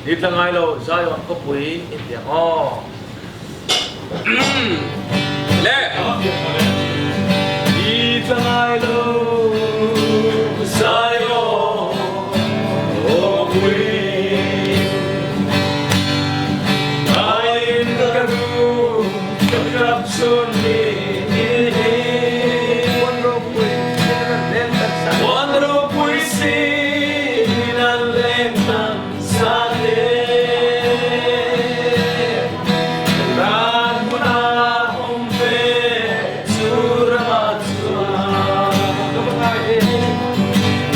Ni tla ngai lo Zion khawpui in ti ang aw. Le. Ni tla ngai lo Zion khawpui Ngaiin ka ru ka ṭap chun ni Muan ropui sin an leng tan sa te Ran hmunah awm ve chu ramah chuan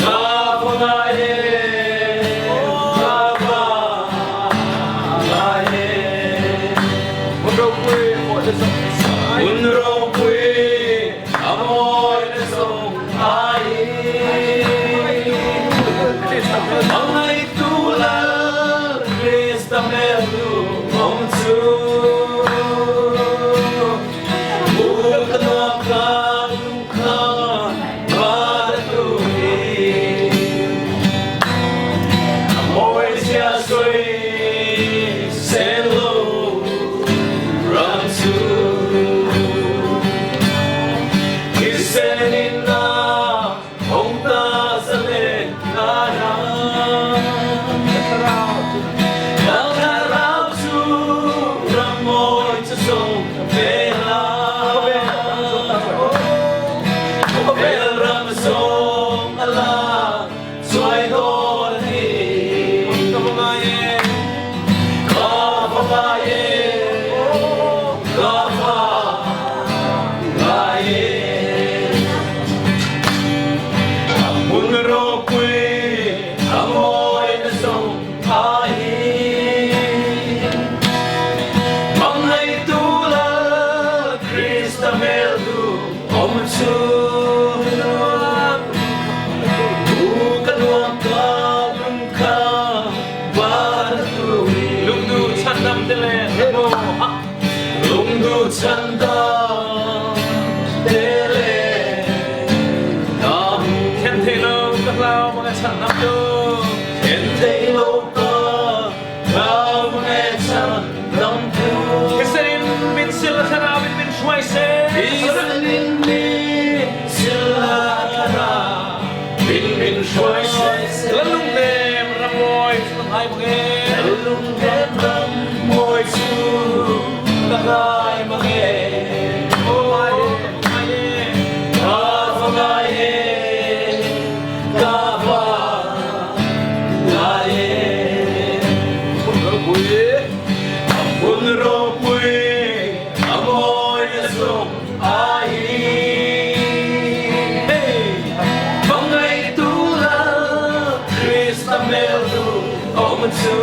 Ka va ngai e, ka va ngai e. Hmun ropui Hmun ropui a mawi na zawng ai. Hmangaihtu Lal Krista hmel tu awm chu Hmu ka nuam ka lungkha van a tu hi. A mawi zia sawi sen lo ram chu. Thisen in a hong ta zalen na ram. Ka thlarau chu ram mawi chu song ve la. Khawvel ram song a la chuai dawn a ni. Ka va ngai e, ka va ngai e, ka va ngai e. A hmun ropui a mawi na zawng a hi. Hmangaihtu Lal Krista hmel du awm chu. Lungdu chandam te le mo Lungdu chandam te le nam Then thei lo ka hlau mang chandam tu Then thei lo ka hlau mang chandam tu Thisen min sil thlarau in min hruai se Thisen in min sil thlarau in min hruai se Lalungnem ramawi chu ka ngai mang e Lalungnem ramawi chu ka ngai mang e Ka va ngai e ka va ngai e Hmun ropui hmun ropui a mawi na zung ai Hmangaihtu Lal Krista hmel du awm chu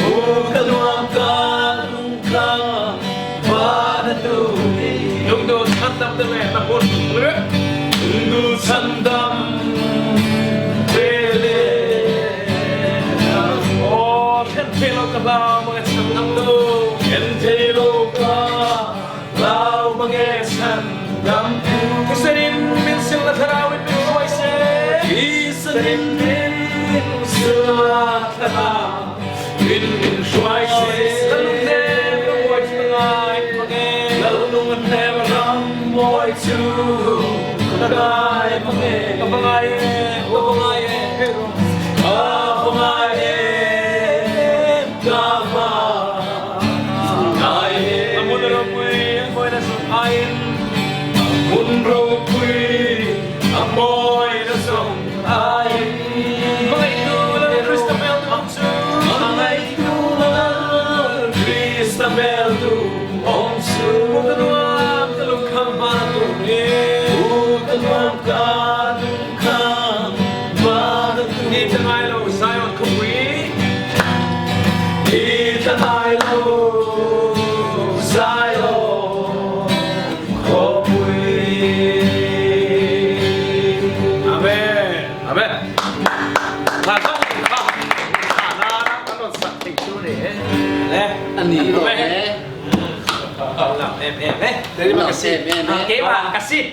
U ka nuam ka lung ka van a tu ni Lungdu chhandam te le na hun Lungdu chhandam te le Aw then thei lo ka hlau mang e chhandam tu Then thei lo ka hlau mang e chhandam tu Thisen in min sil na thlarau in min hruai se Thisen in min sil na thlarau in min hruai se Lalung hnem ram mawi chu ka ngai mang e Lalung hnem ram mawi chu ka ngai mang e Ka va ngai e ka va ngai e Ka va ngai e ka va ngai e A hmun ropui a mawi na sung aiin A hmun ropui a mawi na sung aiin Hmangaihtu Lal Krista hmel tu awm chu Hmangaihtu Lal Krista hmel tu awm chu Hmu ka nuam ka lungkham hma tu ni Hmu ka nuam ka lungkham hma tu ni Ni tla ngai lo Zion khawpui Ni tla ngai lo Zion khawpui Amen Amen Tha zong kha tha na an ron sak thei chu ni le Ani lo e. Em em eh. Terima kasih. Keimah kasih.